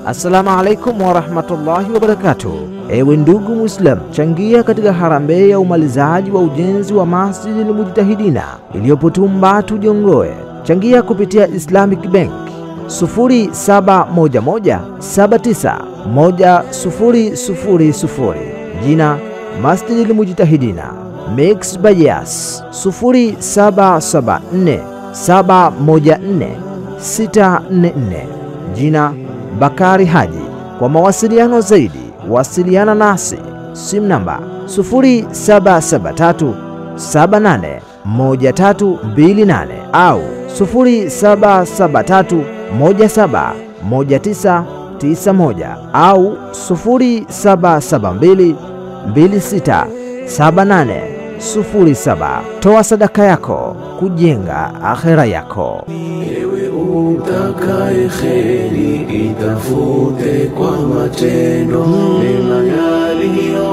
Assalamu alaikum warahmatullahi wabarakatuh. Ewe ndugu Muislam, changia katika harambee ya umalizaji wa ujenzi wa Masjidil Mujtahidina iliyopo Tumbatu Jongoe. Changia kupitia Islamic Bank 0711791000, jina Masjidil Mujtahidina. Mix Bias 0774714644, jina Bakari Haji. Kwa mawasiliano zaidi wasiliana nasi simu namba 0773781328 au 0773171991 au 0772267807. Toa sadaka yako kujenga akhera yako. Ewe utakaye kheri, itafute kwa matendo mema yaliyo